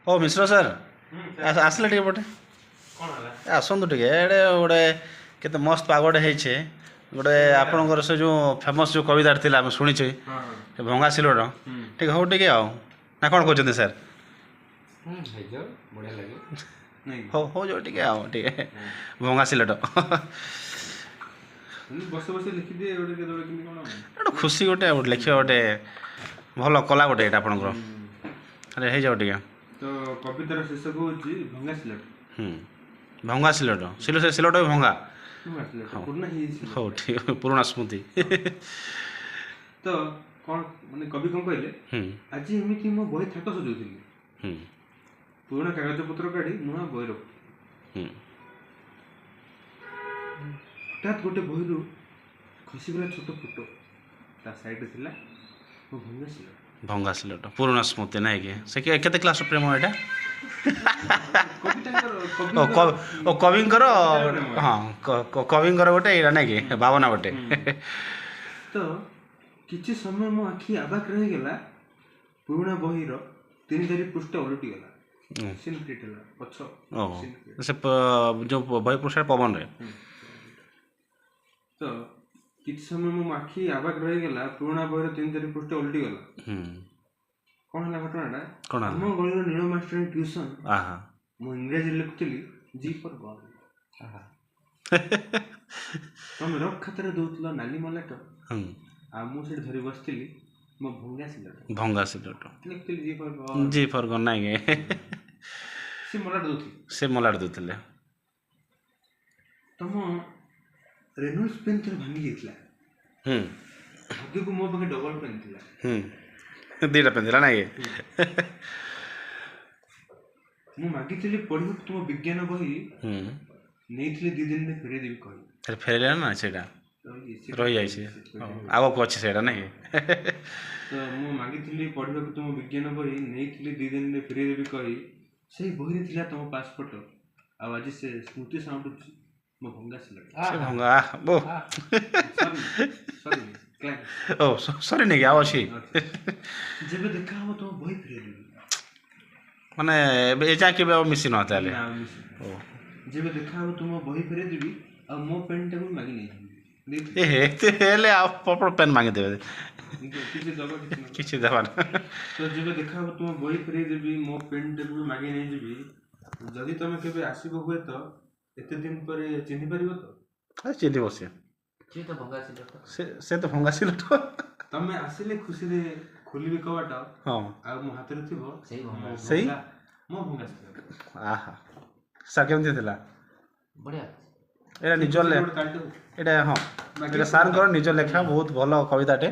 ହଉ ମିଶ୍ର ସାର୍, ଆସିଲେ ଟିକେ ପଟେ। କ'ଣ ହେଲା? ଆସନ୍ତୁ ଟିକେ, ଏଇଟା ଗୋଟେ କେତେ ମସ୍ତ ପାଗଟେ ହେଇଛେ। ଗୋଟେ ଆପଣଙ୍କର ସେ ଯେଉଁ ଫେମସ୍ ଯେଉଁ କବିତାଟା ଥିଲା, ଆମେ ଶୁଣିଛେ, ସେ ଭଙ୍ଗା ସିଲଟ ଟିକେ ହଉ ଟିକେ, ଆଉ ନା କ'ଣ କହୁଛନ୍ତି ସାର୍? ହେଇଯାଉ, ବଢ଼ିଆ ଲାଗିବ। ନାଇଁ। ହଉ ହଉ, ଯାଉ ଟିକେ, ଆଉ ଟିକେ ଭଙ୍ଗା ସିଲଟ। ଏମିତି ବସି ବସି ଲେଖିଦିଏ ଗୋଟେ କେତେବେଳେ କେମିତି କ'ଣ। ଗୋଟେ ଖୁସି ଗୋଟେ, ଆଉ ଗୋଟେ ଲେଖିବା ଗୋଟେ ଭଲ କଲା ଗୋଟେ ଏଇଟା ଆପଣଙ୍କର। ଆରେ, ହେଇଯାଉ ଟିକେ। ତ କବିତାର ଶୀର୍ଷକ ହେଉଛି ଭଙ୍ଗା ସିଲଟ। ଭଙ୍ଗା ସିଲଟ, ସେ ସିଲଟ ବି ଭଙ୍ଗା। ଭଙ୍ଗା ସିଲଟ, ପୁରୁଣା ହେଇଯାଇଛି। ହଉ ଠିକ୍, ପୁରୁଣା ସ୍ମୃତି। ତ କ'ଣ ମାନେ କବି କ'ଣ କହିଲେ? ଆଜି ଏମିତି ମୋ ବହି ଥାକ ସଜାଉଥିଲି, ପୁରୁଣା କାଗଜପତ୍ର କାଢ଼ି ନୂଆ ବହି ରଖୁଥିଲି। ହଠାତ୍ ଗୋଟେ ବହିରୁ ଖସିଗଲା ଛୋଟ ଫଟୋ, ତା ସାଇଡ଼ରେ ଥିଲା ମୋ ଭଙ୍ଗା ସିଲଟ। ଭଙ୍ଗା ସିଲଟ, ପୁରୁଣା ସ୍ମୃତି, ନାଇଁ କି? ସେ କେତେ କ୍ଲାସ୍ର ପ୍ରେମ ଏଇଟା? କବିତାଙ୍କର ଓ କବିଙ୍କର ଓ କବିଙ୍କର ପ୍ରେମ। ହଁ, କବିଙ୍କର ଗୋଟେ ଏଇଟା ନାଇଁ କି ଭାବନା ଗୋଟେ। ତ କିଛି ସମୟ ମୋ ଆଖି ଆବାକ ରହିଗଲା, ପୁରୁଣା ବହିର ତିନି ଚାରି ପୃଷ୍ଠା ଓଲଟିଗଲା, ସିନ୍ କ୍ରିଏଟ୍ ହେଲା ପଛ। ଓ ସିନ୍ କ୍ରିଏଟ୍। ସେ ଯୋଉ ବହି ପୃଷ୍ଠା ପବନରେ। ତ କିଛି ସମୟ ମୋ ଆଖି ଆବାକ ରହିଗଲା, ପୁରୁଣା ବହିର ତିନି ଚାରି ପୃଷ୍ଠା ଓଲଟିଗଲା। କ'ଣ ହେଲା ଘଟଣାଟା? କ'ଣ ହେଲା? ଆମ ଗଳିର ନୀଳ ମାଷ୍ଟର ଟ୍ୟୁସନ୍, ଆହା ମୁଁ ଇଂରାଜୀରେ ଲେଖୁଥିଲି ଜି ଫର୍ ଗନ୍, ତମେ ରଫ୍ ଖାତାରେ ଦଉଥିଲ ନାଲି ମଲାଟ, ଆଉ ମୁଁ ସେଠି ଧରି ବସିଥିଲି ମୋ ଭଙ୍ଗା ସିଲଟ। ଭଙ୍ଗା ସିଲଟ। ଲେଖୁଥିଲି G for gun. G for gun, ନାଇଁ କି? ସେ ମଲାଟ ଦଉଥିଲେ। ସେ ମଲାଟ ଦଉଥିଲେ। ତମ ରେନଲ୍ଡସ୍ ପେନ୍ ଥରେ ଭାଙ୍ଗି ଯାଇଥିଲା, ଭାଗ୍ୟକୁ ମୋ ପାଖେ ଡବଲ ପେନ୍ ଥିଲା। ଦୁଇଟା ପେନ୍ ଥିଲା, ନାଇଁ କି? ମୁଁ ମାଗିଥିଲି ପଢ଼ିବାକୁ ତୁମ ବିଜ୍ଞାନ ବହି, ନେଇଥିଲି ଦି ଦିନରେ ଫେରେଇ ଦେବି କହି। ତାହେଲେ ଫେରିଲା ନା ସେଇଟା? ରହିଯାଇଛି। ରହିଯାଇଛି, ଆଗକୁ ଅଛି ସେଇଟା, ନାଇଁ କି? ତ ମୁଁ ମାଗିଥିଲି ପଢ଼ିବାକୁ ତୁମ ବିଜ୍ଞାନ ବହି, ନେଇଥିଲି ଦି ଦିନରେ ଫେରେଇ ଦେବି କହି, ସେଇ ବହିରେ ଥିଲା ତମ ପାସପୋର୍ଟ, ଆଉ ଆଜି ସେ ସ୍ମୃତି ସାଉଁଟୁଛି ମୋ ଭଙ୍ଗା ସିଲଟ। ସେ ଭଙ୍ଗା ବୋ ସରି, କ୍ଲାସ୍। ଓ, ସରିନି କି? ଆଉ ଅଛି। ଯେବେ ଦେଖା ହବ ତମ ବହି ଫେରେଇ ଦେବି। ମାନେ ଏବେ ଏ ଯାଏଁ କେବେ ଆଉ ମିଶିନ ତାହେଲେ? ନା, ଆଉ ମିଶିନି। ଓ ଯେବେ ଦେଖା ହବ ତୁମ ବହି ଫେରେଇ ଦେବି, ଆଉ ମୋ ପେନ୍ଟାକୁ ବି ମାଗି ନେଇଯିବି। ଦେଇଥିଲି। ଏ ଏତେ ହେଲେ ଆଉ ଆପଣ ପେନ୍ ମାଗିଦେବେ? କିଛି ଦବା କିଛି ନବା। କିଛି ଦେବା ନା। ତ ଯେବେ ଦେଖା ହବ ତୁମ ବହି ଫେରେଇ ଦେବି, ମୋ ପେନ୍ଟାକୁ ବି ମାଗି ନେଇଯିବି, ଯଦି ତମେ କେବେ ଆସିବ ହୁଏତ ଏତେ ଦିନ ପରେ ଚିହ୍ନି ପାରିବ ତ? ଚିହ୍ନିବ ସିଏ। ସିଏ ତ ଭଙ୍ଗା ସିଲଟ। ସେ ତ ଭଙ୍ଗା ସିଲଟ। ତମେ ଆସିଲେ ଖୁସିରେ ଖୋଲିବି କବାଟ, ଆଉ ମୋ ହାତରେ ଥିବ ସେଇ ଭଙ୍ଗା ମୋ ସେଇ? ମୋ ଭଙ୍ଗା ସିଲଟ। ଆହା, ସାର୍, କେମିତି ଥିଲା? ବଢ଼ିଆ। ଏଇଟା ନିଜ ଗୋଟେ ତାଳିଟେ ହଉ। ଏଇଟା, ହଁ, ଏଇଟା ସାର୍ଙ୍କର ନିଜ ଲେଖା, ବହୁତ ଭଲ କବିତାଟେ।